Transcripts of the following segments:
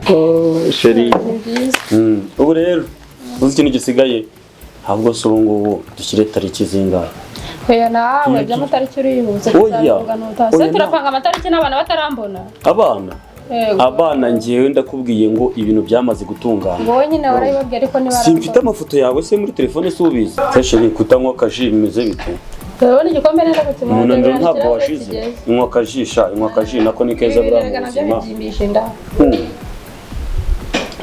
Oh, chérie. Ni byiza. Ubu rero uzi ikintu gisigaye, ahubwo se ubu ngubu dushyire tariki zingahe? Oya, nawe by'amatariki urihuse. Oya. Tuzabivuga n'utaha. Oya, Se turapanga amatariki n'abana batarambona? Abana? Yego. Abana, ngewe ndakubwiye ngo ibintu byamaze gutungana. Wowe nyine warabibabwiye, ariko Simfite ntibarambona. amafoto yawe se muri telefone? Si ubizi se, chérie? Kutanywa akaji bimeze bite? Urabona igikombe neza kukimuha. Umunaniro ntabwo washize. Inywa akaji sha, inywa akaji, nako ni keza buriya mu nabyo buzima. bibyimbisha inda.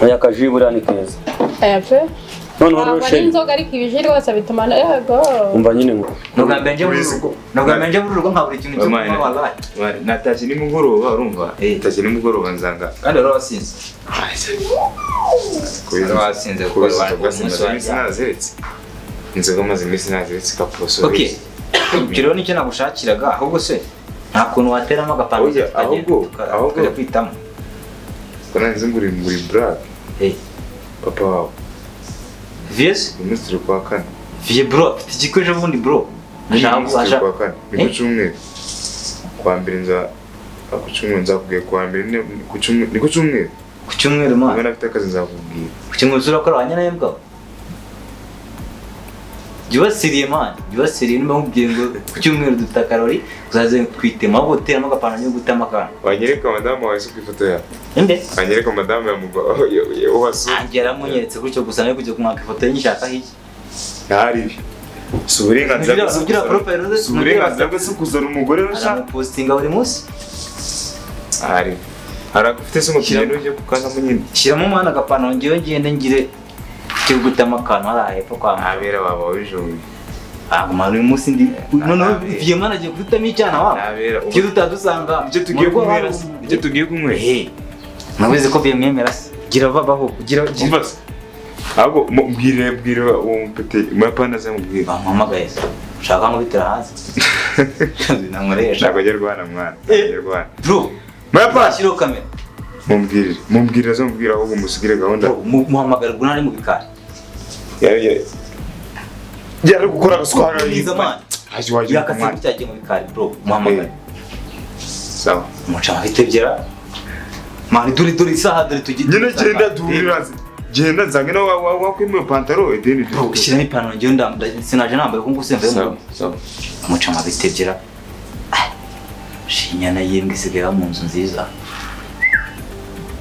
Oya, akaji buriya ni keza. Aya pe. Noneho rero, Ntabwo ari chérie, inzoga, ariko ibiji rwose bituma, yego. Umva nyine ngo Nubwa mbere nje muri uru rugo, nubwa mbere nje muri uru rugo nkabura ikintu cyo kunywa, wallahi. Natashye nimugoroba, urumva? Eh. Natashye nimugoroba nsanga Kandi wari wasinze. Wari wasinze kuko Kubera wari inzoga umunsi maze iminsi wanjye. naziretse, inzoga maze iminsi naziretse kaposo. Okay, ibyo rero nicyo nagushakiraga. Ahubwo se nta kuntu wateramo agapantaro Oya, tukagenda tukajya kwitamo? Ko nanze nguri black. Eh. Papa wawe. Vieux. Uyu munsi turi kuwa kane. Vieux, bro, afite igikoresho bundi, bro. Uyu Ashaka munsi turi kuwa kane, ni ku cyumweru, kuwa mbere nza, ku cyumweru nzakubwira, kuwa mbere ku cyumweru, ni ku cyumweru. Ku cyumweru, Niba man. nafite akazi nzakubwira. Ku cyumweru urakora wanya nawe mbwa. Jya ubasiriye, man, jya ubasiriye. Niba nkubwiye ngo ku cyumweru dufite akarori, uzaze twitema. Ahubwo uteramo agapantaro yo gutema akantu. Wanyereka madamu wawe se ku ifoto yawe? Inde? Wanyereka madamu ya mugabo wasuye? Nanjye yaramunyeretse gutyo gusa. Nawe kujya kumwaka ifoto ye nyishakaho iki? Ntari ibi, si uburenganzira bwe se Ugira profile ze? Si uburenganzira bwe se kuzana umugore rushya? Aramupostinga buri munsi. Hari ufite se ngo tugende ujye kukazamo nyine? Shyiramo umwana agapantaro, ngewe ngende ngire cyo gutema akantu hariya hepfo kwa muganga. Abera baba wijoye. Ntabwo uyu munsi ndi noneho. Nabera. Vieux mwana agiye guhitamo icyana wabo. Nabera. Icyo tutadusanga Icyo tugiye kunywera se? Icyo tugiye kunywera? Eh, nabuze ko bimwemera se. Gira babaho, gira gira. Umva se, ahubwo mbwire, mbwire uwo mupete Muyapani aze mubwire. Bamuhamagaye se, ushaka nkubitira hasi nankoresha. Ntabwo ajya arwana mwana, ntabwo ajya arwana. Bro. Muyapani. Shyiraho kamera. Mubwirire, mubwirire aze mubwire, ahubwo musigire gahunda. Bro, muhamagare ubwo ntari mu bikari. Yari gukora agaswara. Mwiza, man. Haje waje. Yakase Mwana. cyagiye mu bikari, bro, muhamagare. Sawa. Umuca bitebyera, man. Dore, dore isaha, dore tugiye. Nyine genda duhurira, genda nsange nawe wakwimura ipantaro ideni. Bro, shyiramo ipantaro, ngewe sinaje nambaye kuko ngusembe mu Sawa, sawa. Muca amabitebyera. Shinyana y'imbwa isigaye iba mu nzu nziza,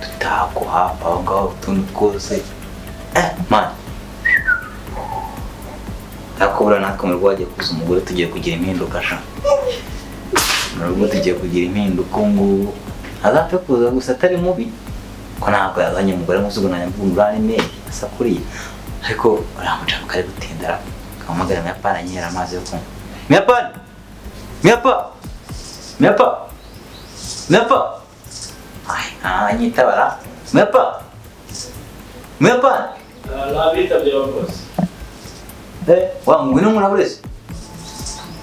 tutako hafi aho ngaho, utuntu twose. Eh, man, ariko buriya natwe mu rugo hagiye kuza umugore, tugiye kugira impinduka sha. Mu rugo tugiye kugira impinduka. Ubu ngubu azapfe kuza gusa atari mubi, ko ntabwo yazanye umugore muzi ngo nanjye mvuga ngo ni asa kuriya. Ariko uriya mucamo kari gutindara, kamuhamagara Muyapani anyihera amazi yo kunywa. Muyapani, Muyapa, Muyapa, Muyapa! Ay, ntanyitabara. Muyapa, Muyapani! Nabitabye abakozi. Eh, wa, ngwino murabureze.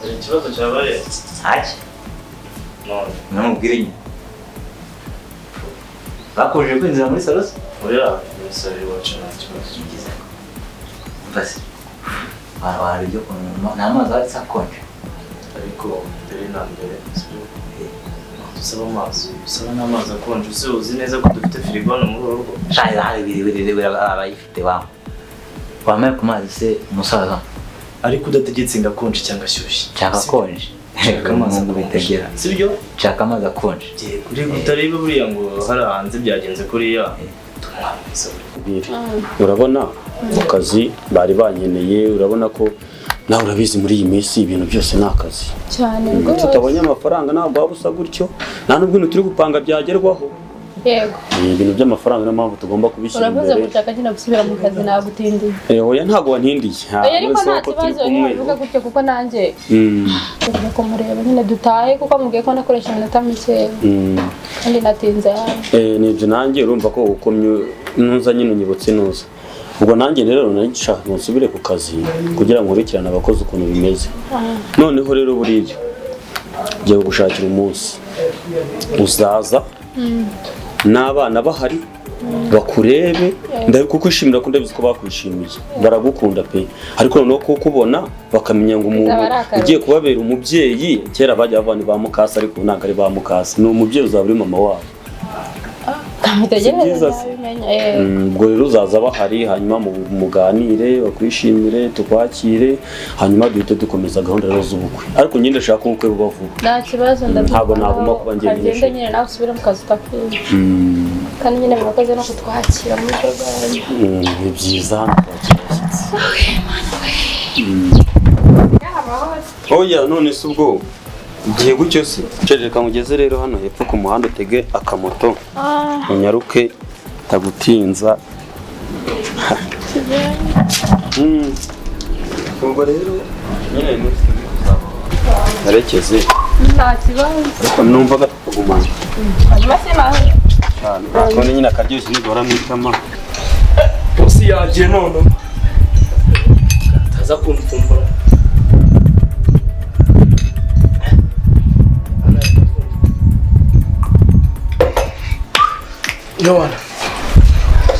Hari ikibazo cyabaye? Ntacyo. None? Ngwino mubwire nyine. Bakubujije kwinjira muri salo se? Oya, muri salo iwacu nta kibazo. Ngize ngo umva se, wari ibyo kunywa? Ni amazi ahari se akonje? Ariko mbere na mbere, sibyo? Dusaba amazi, usaba n'amazi akonje? Uzi, uzi neza ko dufite firigo hano muri uru rugo? Shayi, hari biri biri biri, abayifite wa wambaye ku mazi se, umusaza. Ariko udategetse ngo akonje cyangwa ashyushye. Nshaka akonje. Shaka amazi Umuhungu akonje. bitegera. Sibyo? Nshaka amazi akonje. Yego, reka utareba buriya ngo hari hanze byagenze kuriya. Tumwana mwiza buri. Urabona mu kazi bari bankeneye. Urabona ko nawe urabizi, muri iyi minsi ibintu byose ni akazi. Cyane rwose. Tutabonye amafaranga ntabwo waba usa gutyo, nta n'ubwo ibintu turi gupanga byagerwaho. Yego. Ni ibintu by'amafaranga, niyo mpamvu tugomba kubishyira Uravuze imbere. ngo ushaka nyine gusubira mu kazi, nagutindiye. Eh, oya, ntabwo wantindiye. Oya, ariko Uretse nta ko turi kibazo kumwe. niba bivuga gutyo, kuko nanjye tujya kumureba nyine dutahe, kuko mubwiye ko nakoresha iminota mikeya kandi natinze hano. Eh, ni ibyo nanjye urumva ko ukomye nuza nyine unyibutse nuza. Ubwo nanjye rero nari nshaka ngo nsubire ku kazi kugira ngo nkurikirane abakozi ukuntu bimeze. Noneho rero buriya ngiye gushakira umunsi uzaza n'abana bahari bakurebe. Ndakukwishimira ko ndabizi ko bakwishimiye, baragukunda pe. Ariko noneho kukubona bakamenya ngo umuntu Bizaba ari akarusho. ugiye kubabera umubyeyi. Kera bajya bavuga ni ba mukase, ariko ubu ntabwo ari ba mukase, ni umubyeyi, uzaba uri mama wabo. Mutegereze nzabimenya. Ubwo rero uzaza bahari, hanyuma muganire, bakwishimire, tukwakire, hanyuma duhite dukomeza gahunda rero z'ubukwe. Ariko njye ndashaka ko ubukwe buba vuba. Nta kibazo, ndabyumva. Ntabwo nagomba kuba njyenyine. Kagende nyine nawe usubire mu kazi utakwiye. Kandi nyine murakoze no kutwakira muri bwo bwanyu. Ni byiza hano kwakira abashyitsi. Oya none se ubwo ugiye gutyo se? Ceceka mugeze rero hano hepfo ku muhanda utege akamoto. Unyaruke tagutinza. Ubwo rero nyine nerekeze. Nta kibazo. Ariko numvaga tukagumana. Hanyuma se nawe. Cyane. None nyine akaryoshye ntigora mu itama. Bosi yagiye none. Ataza kumfumbura. Yohana,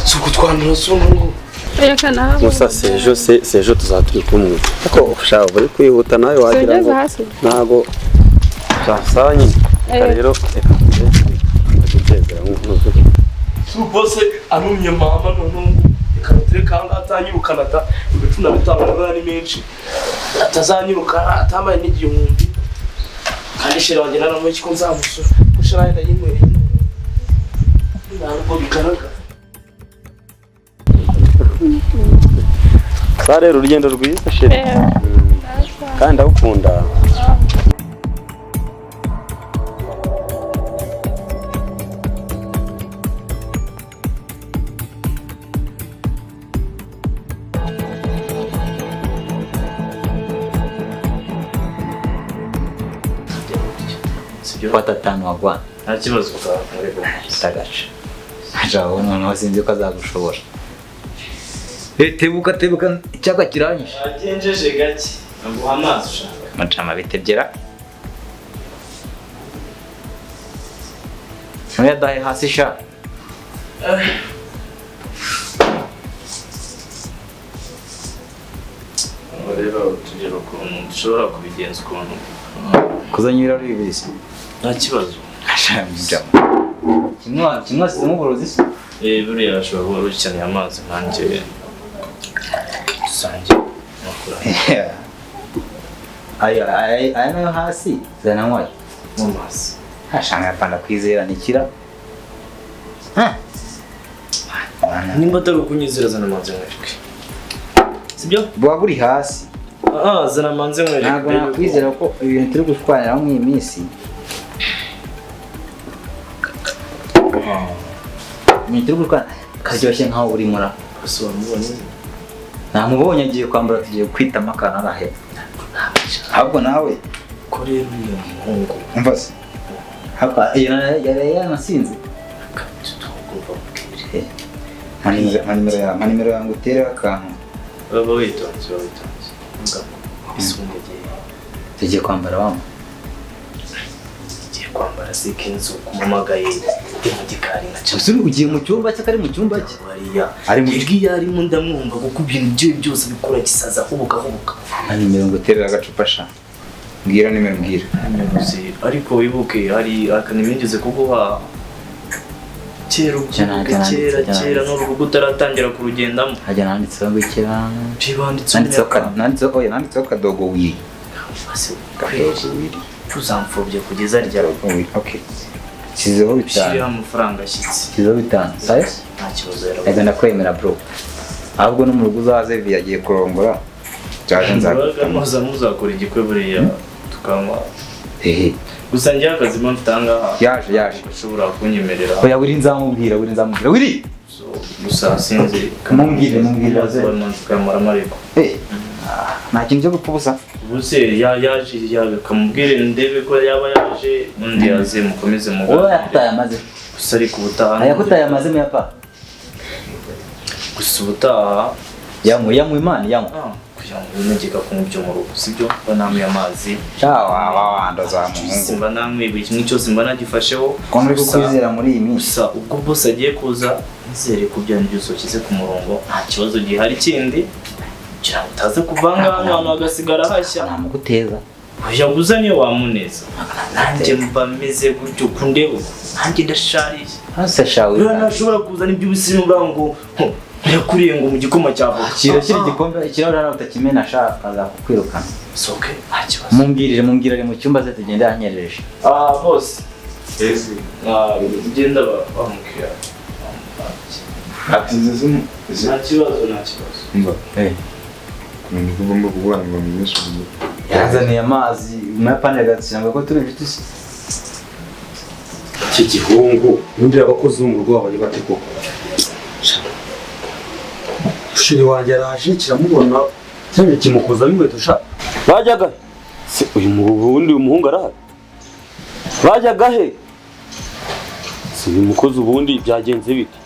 si ukutwanura si ubu. Reka nawe. Musa sejo se sejo tuzaturi kumwe. Ariko ushaka uri kwihuta nawe wagira ngo ntago byasaba nyine. Reka rero reka tugezera nk'uko. Bose anumye mama none reka rutere kanga atanyirukana ta 15 ari menshi. Atazanyirukana atambaye n'igihumbi. Kandi shira wanjye naramuye ko nzamusura. Kushira ndayinyweye. Ntabwo bigaragara. Rero urugendo rwiza sheri. Kandi ndagukunda. Fata 5 wagwana. Nta kibazo utagaca. Ajaho noneho sinzi ko azagushobora. Tebuka tebuka icyaka kiranyishe. Agenjeje gake. Nguha amazi ushaka. Macama bitebyera. Ntuya dahe hasi sha. Rero tugera ukuntu dushobora kubigenza ukuntu. Kuzanyira ari bibisi. Nta kibazo. Asha mjama. Kimwe kimwe sizemo uburozi se. Buriya ashobora kuba rukeneye amazi nkanjye. Sanjye makura. Ayo ayo nayo hasi zananywa mu mazi. Ashanga panda kwizera nikira. Nimba atari ukunyizera zana amazi nkwereke. Sibyo? Buba buri hasi. Zana amazi nkwereke. Ntabwo nakwizera ko ibintu turi gushwanira mu iyi minsi. Ibintu turi gushwana karyoshye nkaho uri mura. Gusa wamubonye? Namubonye agiye kwambara tugiye kwitama akantu araheba. Ahubwo nawe ko rero uyu muhungu umva se hapa yari yanasinze. Mpa nimero yangu utereho akantu. Baba witonze mugabo tugiye kwambara wamwe. Tugiye kwambara se kenzo kumamagaye ndi mu gikari nka Ese ugiye mu cyumba cye kari mu cyumba cye? Ari mu gihe arimo ndamwumva kuko ibintu bye byose bikora gisaza hubuka hubuka. Mpa nimero ngo uterere agacupa sha. Mbwira nimero mbwira. Ariko wibuke hari akanimigeze kuguha kera kera kera n'urugo utaratangira kurugendamo. Hajya nanditseho ngo ikira. Nanditseho oya nanditseho kadogo wiri. Kadogo wiri. Tuzamfobye kugeza ryari? Okay. Sizeho 5. Shira amafaranga ashyitse. Sizeho 5. Sayo? Nta kibazo yarabaye. Ego ndakwemera bro. Ahubwo no mu rugo uzaze yagiye kurongora. Cyaje nzaza muzakora igikwe buriya tukanywa. Ehe. Gusa njye akazi mpamvu tanga. Yaje. Ushobora kunyemerera. Oya wiri nzamubwira wiri. Gusa sinzi. Mumbwire aze. Kamariko. Nta kintu cyo gupfa ubusa. Ubuse yaje yakamubwire ndebe ko yaba yaje undi yaze mukomeze muganire. Oya kutayamaze. Gusa ariko ubutaha. Aya kutayamaze muyapa. Gusa ubutaha yanywe imana yanywe. Kugira ngo unegeka kunywa ibyo mu rugo sibyo banamwe amazi. Cyawa wandoza muhungu. Mba namwe buri kimwe cyose mba nagifasheho. Ko muri kukwizera muri iyi minsi. Gusa ubwo boss agiye kuza nizere ko byanyu byose ushyize ku murongo nta kibazo gihari kindi. Kugira ngo utaza kuvanga hano hagasigara hashya. Namuguteza. Oya nguzaniye wamuneza. Nanjye mba meze gutyo kundeba. Nanjye ndashariye. Hase shawe. Uriya ntashobora kuzana iby'ubusirimu bwawe ngo yakuriye ngo mu gikoma cya voka. Shyira igikombe ikirahure hano utakimena sha azakukwirukana. Soke nta kibazo. Mumbwirire ari mu cyumba se tugende yanyereje. Ah boss. Ese Genda bamubwira. ati izi Nta kibazo nta kibazo. mba Eh. kumenya ko ugomba kubana ngo umenyeshe umuntu. Yazaniye amazi umuyapani agatsindwa ko turi inshuti se. Iki gihungu undi abakozi bo mu rugo babaye bate koko? Shiri wanjye araje kiramubona cyangwa kimukozamo inkweto sha. Bajyaga se uyu ubundi uyu muhungu arahari? Bajyaga he? Si uyu mukozi ubundi byagenze bite?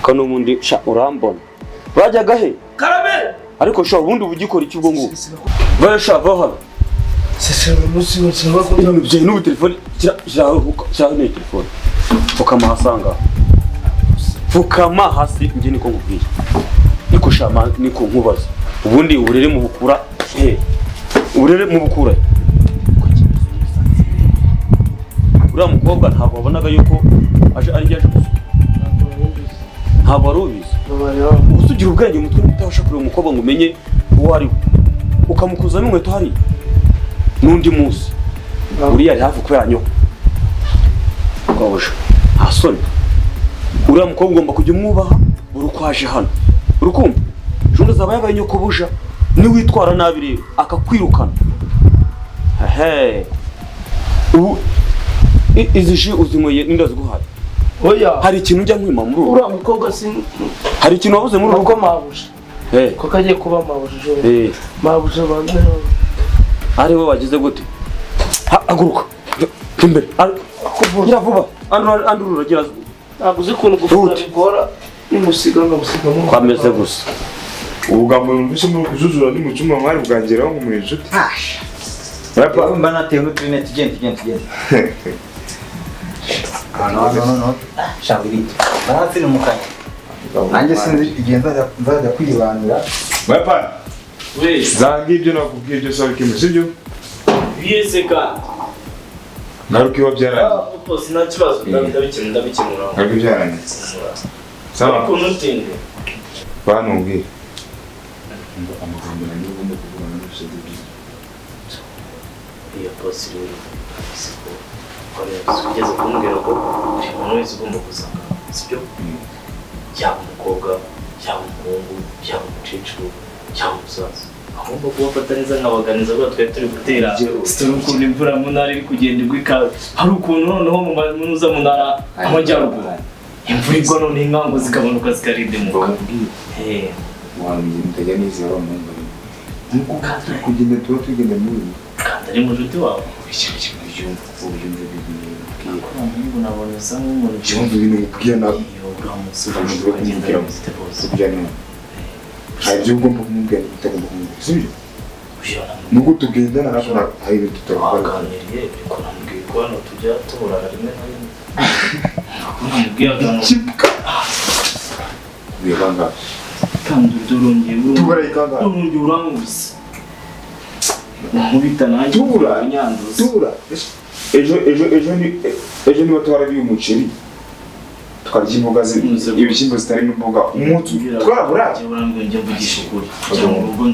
Kano ubundi sha urambona. Bajyaga he? Karame! Ariko sha ubundi ubugikora iki ubwo ngubwo? Vayo sha va hano. Sese umunsi wose Ibintu byawe n'ubu telefone shyiraho n'iyo telefone. Pfukama hasi aha ngaha. Pfukama hasi njye niko nkubwiye. Niko shama niko nkubaza. Ubundi uburere mu bukura he? Uburere mu bukura. Uriya mukobwa ntabwo wabonaga yuko aje ari aje gusuka. Ntabwo wari ubizi. Gusa ugira ubwenge umutwe utabasha kureba umukobwa ngo umenye uwo ari we. Ukamukuzamo inkweto hariya. N'undi munsi. Uriya ari hafi kuba yanyoka. Rwabuja. Nta soni. Uriya mukobwa ugomba kujya umwubaha buri uko aje hano. Urukumva? Ejo azaba yabaye nyokobuja. Niwitwara nabi rero akakwirukana. Ehe. Ubu izi ji uzinyweye n'indaziguhaye. Oya. Hari ikintu ujya nkwima muri uru. Uriya mukobwa si Hari ikintu wabuze muri uru nuko mabuja. Eh. Kuko agiye kuba mabuja ejo. Eh. Mabuja banze. Ari we wagize gute? Haguruka. Imbere. Gira vuba. Andurura gira. Ntabwo uzi ukuntu gufura bigora. Nimusiga ngamusigamo. Kwameze gusa. Ubugambo numvise muri kujujura ni mu cyumba mwari bwangeraho ngo muri inshuti. Rapa mba natewe n'uturine tugende. No. Shawe ibiti. Baratsi numukanye. Nanjye sinzi igihe nzajya kwibanira. Muyapani. We. Zanga ibyo nakubwiye byose wabikemura sibyo? Biyese kandi. Ngaruka iwa byarangiye. Boss nta kibazo ndabikemura. Ngaruka ibyarangiye. Sawa. Ariko ntutinde. Banubwire. Amagambo nanjye ugomba kuvugana n'ubushobozi bwiza. Iyo boss rero siko ugeze kumbwira ko buri muntu wese ugomba kuzanga sibyo? Yaba umukobwa, yaba umuhungu, yaba umukecuru, yaba umusaza. Agomba kubafata neza nkabaganiza bwa twari turi gutera sitori ukuntu imvura mu ntara iri kugenda igwa ikaze. Hari ukuntu noneho muza mu ntara amajyaruguru imvura igwa none inkangu zikamanuka zikarindimuka. Mutajya nizera umuhungu. Nkuko turi kugenda tuba tugenda muri ubu. Kandi ari mushuti wawe. Ikintu kimwe ubyumva ubyumva ibintu nkubwira. Umuhungu nabonye usa nk'umuntu. Ubyumva ibintu nkubwira nawe. Uramusura ukamubwira kubwira. Hari ibyo ugomba kumubwira n'ibyo utagomba kumubwira, sibyo? Nubwo tugendana ntabwo hari ibintu tutakora. Twaganiriye ariko namubwiye ko hano tujya tuburana rimwe na rimwe. Namubwiye akantu. Bibanga. Kandi urongeye Tubura ikanga. Urongeye urankubise. Nkubita nanjye. Tubura. Unyanduza. Tubura. Ejo niba twarabiye umuceri tukarya imboga ibishyimbo zitarimo imboga umunsi twaraburaye. Njye mvugisha ukuri.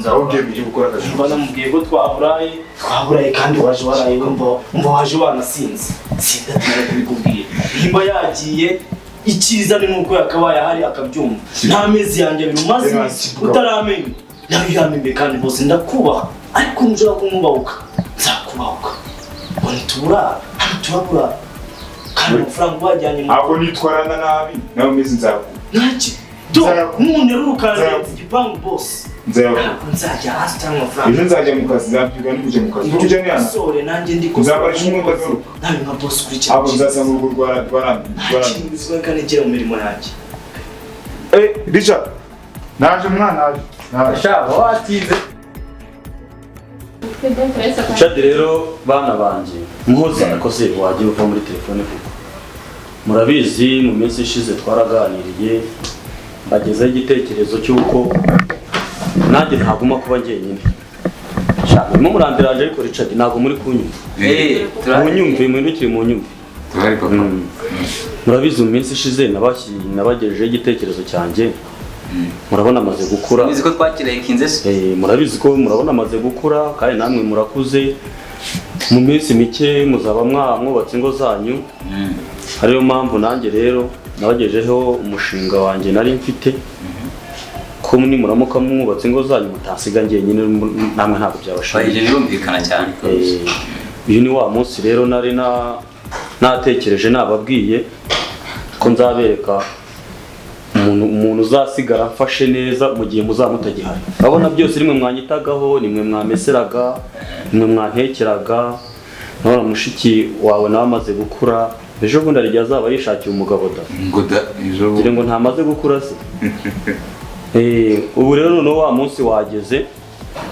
Aho ugiye kujya gukora akazi. Mba namubwiye ko twaburaye kandi waje waraye umva waje wanasinze. Sindatinda kubikubwira. Nimba yagiye icyiza ni nuko yakabaye ahari akabyumva. Nta mezi yanjye abiri umaze utaramenya. Nawe yamembe kandi bose ndakubaha. Ariko nshobora kumwubahuka. Nzakubahuka. Ngo ntitubura, hano turabura. Kandi amafaranga wajyanye mu Ako nitwarana nabi nawe mezi nzaku. Ntacyo. Nunterura ukandenza igipangu boss. Nzaku. Nzajya hasi cyangwa amafaranga. Ejo nzajya mu kazi nzabyuka ndi kujya mu kazi. Uri kujya n'iyana? Sore nanjye ndi Nzabarisha umwe ndagaruka. Nawe nka boss kuri cyane. Abo nzasanga urugo rwarambi. Nta kintu bizwa kandi ngira mu mirimo yanjye. Richard. Naje mwana naje. Sha watinze. Richard rero bana banje muhoza akoze wagiye uva muri telefone kuko murabizi mu minsi ishize twaraganiriye bagezeho igitekerezo cy'uko nanjye ntaguma kuba njyenyine. Murimo murandiranje ariko Richard ntabwo muri kunyumva. Munyumve, muhindukire munyumve. Turahari papa. Murabizi mu minsi ishize nabagejejeho igitekerezo cyanjye. Murabona amaze gukura. Murabizi ko twakiriye kinze se. Murabizi ko murabona amaze gukura kandi namwe murakuze. Mu minsi mike muzaba mwubatse ingo zanyu. Ariyo mpamvu nanjye rero nabagejejeho umushinga wanjye nari mfite. Ko nimuramuka mwubatse ingo zanyu mutasiga njyenyine namwe ntabwo byabashimisha. Ibyo birumvikana cyane. Uyu ni wa munsi rero nari natekereje nababwiye ko nzabereka umuntu uzasigara mfashe neza mu gihe muzamutagihari. Urabona byose nimwe mwanyitagaho, nimwe mwameseraga, nimwe mwantekeraga. None mushiki wawe nawe amaze gukura, ejo bundi hari igihe azaba yishakiye umugabo da. Ngo da ejo ngira ngo ntamaze gukura se. Ubu rero noneho wa munsi wageze,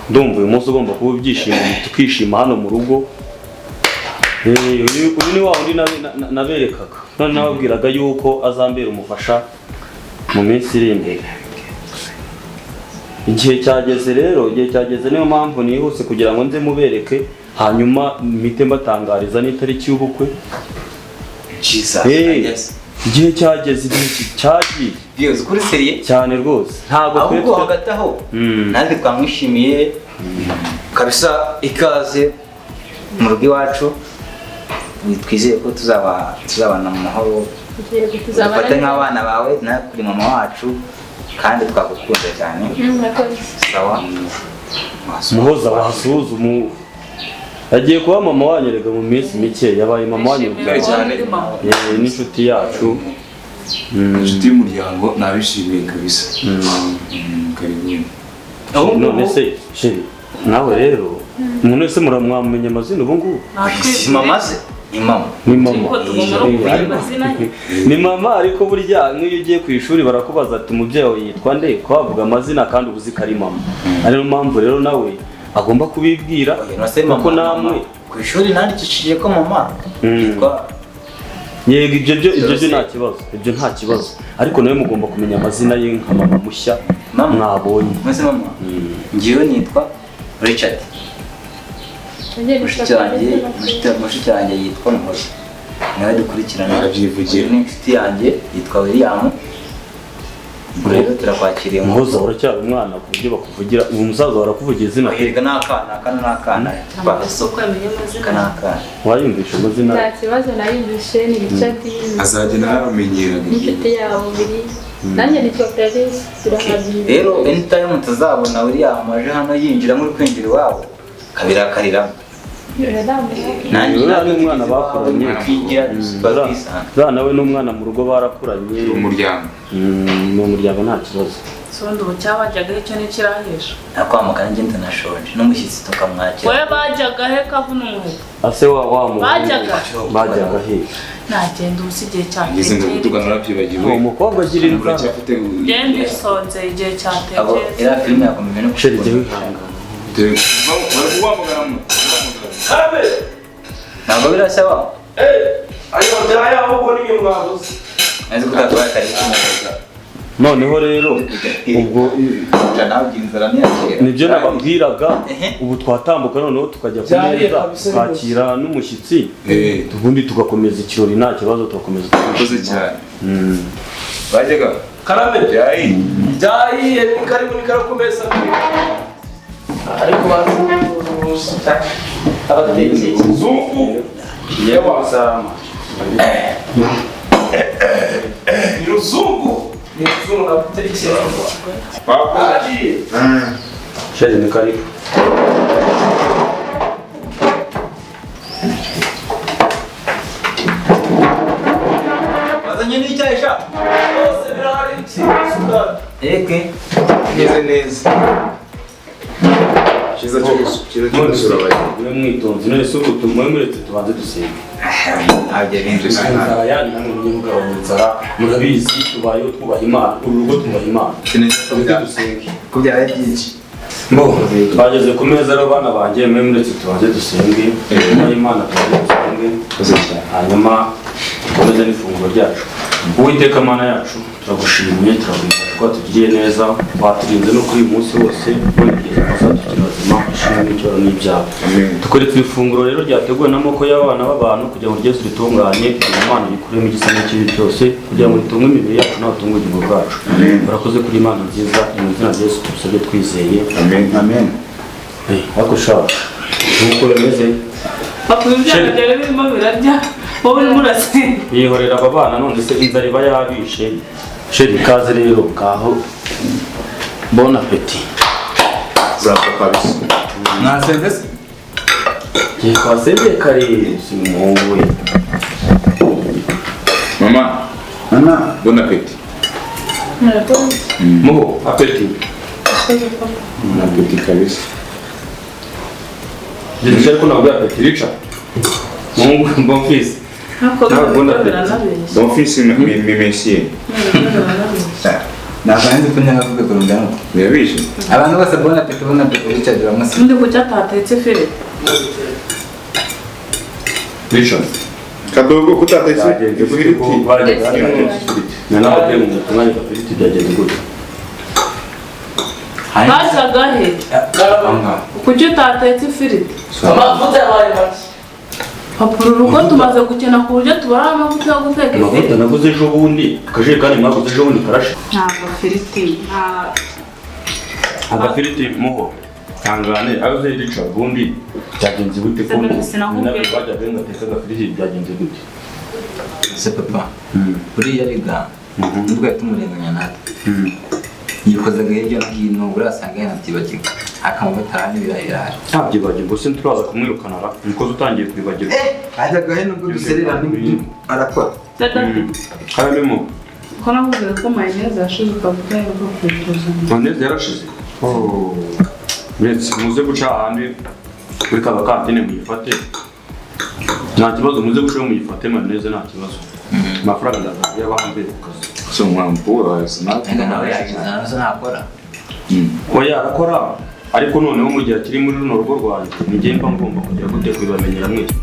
ndumva uyu munsi ugomba kuba ibyishimo, tukishima hano mu rugo. Uyu ni wa wundi naberekaga, none nababwiraga yuko azambera umufasha mu minsi iri imbere. Igihe cyageze rero, igihe cyageze, niyo mpamvu nihuse kugira ngo nze mubereke, hanyuma mpite mbatangariza n'itariki y'ubukwe. Igihe cyageze, igihe cyagiye. Byose kuri serie cyane rwose. Ntabwo ahubwo hagati aho natwe twamwishimiye kabisa. Ikaze mu rugo iwacu, twizeye ko tuzabana mu mahoro, dufate nk'abana bawe nawe kuri mama wacu, kandi twagukunda cyane. Sawa Muhoza wasuzumu agiye kuba mama wanyu rega mu minsi mike, yabaye mama wanyu cyane n'inshuti yacu, inshuti y'umuryango, nabishimiye kabisa. Karibuni. None se chérie nawe rero umuntu wese muramwamenya amazina ubu ngubu? Mama se ni mama. Ni mama. Ni mama, ariko burya nk'iyo ugiye ku ishuri barakubaza ati umubyeyi wawe yitwa nde, ko bavuga amazina kandi uzi ko ari mama. Ariyo mpamvu rero nawe agomba kubibwira kuko namwe ku ishuri nandikishije ko mama yitwa. Yego ibyo byo nta kibazo, ibyo nta kibazo, ariko nawe mugomba kumenya amazina ye nka mama mushya mwabonye. Mwese mama, ngiyo nitwa Richard. Mushiki wanjye yitwa Muhoza, nawe dukurikirana. Arabyivugira. N'inshuti yanjye yitwa William. Rero turakwakiriye. Muhoza uracyari umwana ku buryo bakuvugira, ubu musaza barakuvugira izina. Hirga n'akana, akana n'akana. N'akana. Wayumvisha amazina? Nta kibazo nayumvishe, ni Richard. Azagenda aramenyera. N'inshuti yabo biri. Nanjye nitwa Clarisse, turahabiye. Rero anytime tuzabona William aje hano yinjira muri kwinjira iwabo, kabirakarira. Uriya ni umwana bakuranye, uriya nawe ni umwana mu rugo barakuranye. Ni umuryango. Ni umuryango nta kibazo. Sondi ubu cyabajyaga icyo n'ikirahisha. Nakwamukana njye ndanashonje n'umushyitsi tukamwakira. Wowe bajyaga he kavuna umuheto? Ase wa mu bajyaga. Bajyaga he? Nagenda ubusa igihe cyatekeye. Ngeze ngo gutukana narabyibagiwe. Uwo mukobwa agira inzara. Genda isonze igihe cyatekeye. Abo iriya filime yakomeje no Sheri jya wihangana. Bari kuguhamagara. Ntabwo birasaba. Ayo byaye ahubwo ni mwabuze. Azi kutatwara tariki neza. Noneho rero ubwo nibyo nababwiraga, ubu twatambuka noneho tukajya ku meza twakira n'umushyitsi, ubundi tugakomeza ikirori nta kibazo, tugakomeza tukoze cyane. Bajyaga Karame byayi byayi ni karibu ni karakomeza. Ariko bazi abatekeye zungu yewa salama. Ni ruzungu, ni ruzungu abatekeye. Babaji. Sheri ni karibu. Bazanye n'icyayi sha. Bose birahari iki? Eke. Neze neza. Cyiza cyo gusura abaye. Mwe mwitonze none se ubu muretse tubanze dusenge. Ntabyo bintu inzara yanyu namwe mugabanya inzara, murabizi tubayeho twubaha Imana, uru rugo twubaha Imana. Tubanze dusenge. Ko byabaye byinshi. Bo twageze ku meza rero bana banjye, mwe muretse tubanze dusenge. Twubahe Imana tubanze dusenge. Hanyuma dukomeze n'ifunguro ryacu. Uwiteka Mana yacu, turagushimiye, turaguhimbaje ko watugiriye neza, waturinze no kuri uyu munsi wose, none kugeza amasaha tukiri bazima, ishimwe n'icyubahiro n'ibyawe. Amen. Tukweretse ifunguro rero ryateguwe n'amaboko y'abana b'abantu kugira ngo rigeze ritunganye, kugira ngo Imana rikuremo igisa n'ikibi cyose, kugira ngo ritunge imibiri yacu nawe utunge ubugingo bwacu. Amen. Urakoze kuri Imana nziza, mu izina rya Yesu tubisabye twizeye. Amen. Amen. Ariko sha, nk'uko bimeze, Papa, ibi byana byari birimo birarya, wowe urimo urasenga. Yihorera aba bana, none se inzara iba yabishe. Chéri, ikaze rero, ngaho bon appétit. Bravo kabisa. Mwasenze se? Ngiye twasengeye kare, si umuhungu we. Mama, Mama. bon appétit. Murakoze. Muho appétit. Murakoze, papa. Bon appétit kabisa. Ndetse ariko ntabwo appétit rica muhungu, bon fils. Ntabwo Ntabwo bino appétit. biranabeshya. Bon fils, mi monsieur. Bino biranabeshya. Ntabwo nzi ko nyangavuga kurungana uko. Birabizi? Abantu bose bon appétit, bon appétit, Richard uramusiga. Undi kuki atatetse ifiriti? Rica. Kadogo kutatetse Byagenze gute ko ifiriti. bajyaga ifiriti? Nawe mu mutunganye agafiriti, byagenze gute? Bajyaga he? Kuki utatetse ifiriti? Amavuta yabaye make. Papa, uru rugo tumaze gukena ku buryo tubara amavuta yo guteka Amavuta ifiriti. naguze ejo bundi, akajerekani mwaguze ejo bundi karashe. Ntabwo firiti nta Agafiriti muho tangane aze rica, ubundi byagenze gute ko Sinakubwiye. bajyaga ngateka agafiriti, byagenze gute? Se papa, buriya rega nubwo tumurenganya natwe, yikozaga hirya no hino, buriya asanga yanabyibagirwa, akamavuta arahari, ibirayi birahari. Ntabyibagirwa se? Turaza kumwirukana ra, umukozi utangiye kwibagirwa. Ajyaga he nubwo duserera arakora. Harimo. Ko nakubwiye ko mayoneze yashize ukavuga yuko kuyituzanira. Mayoneze yarashize. Uretse muze guca ahandi kuri kaba kantine muyifate, nta kibazo, muze gucaho muyifate mayoneze, nta kibazo, amafaranga ndaza kuyabaha mbere ku kazi. Si umwampu wawe. Reka nawe yakiza nazo ntakora. Oya, arakora, ariko noneho mu gihe akiri muri runo rugo rwanjye ni njye mba ngomba kujya gute kubibamenyera mwese.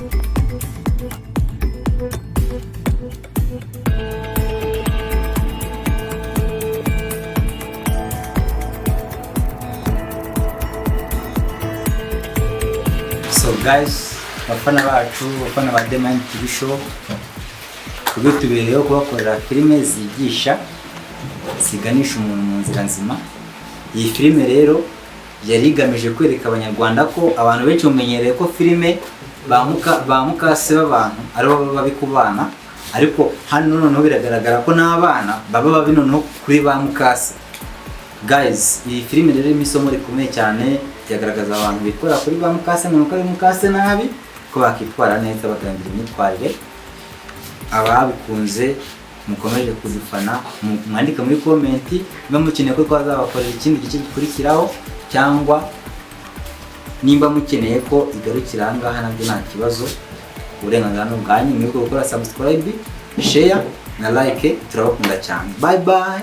So guys, bafana bacu, bafana ba Demand TV Show, tube tubereyeho kubakorera filime zigisha, ziganisha umuntu mu nzira nzima. Iyi filime rero yari igamije kwereka abanyarwanda ko abantu benshi mumenyereye ko filime ba mukase b'abantu aribo baba babi ku bana, ariko hano noneho biragaragara ko n'abana baba babi noneho kuri ba mukase. Guys, iyi filime rero irimo isomo rikomeye cyane, iragaragaza abantu bitwara kuri ba mukase ngo nuko ari mukase nabi, ko bakitwara neza bagahindura imyitwarire. Ababikunze mukomeje kudufana, mwandike muri comment niba mukeneye ko twazabakorera ikindi gice gikurikiraho, cyangwa nimba mukeneye ko igarukira aha ngaha nabyo nta kibazo, uburenganzira ni ubwanyu. Mwibuke gukora subscribe, share na like. Turabakunda cyane, bye bye.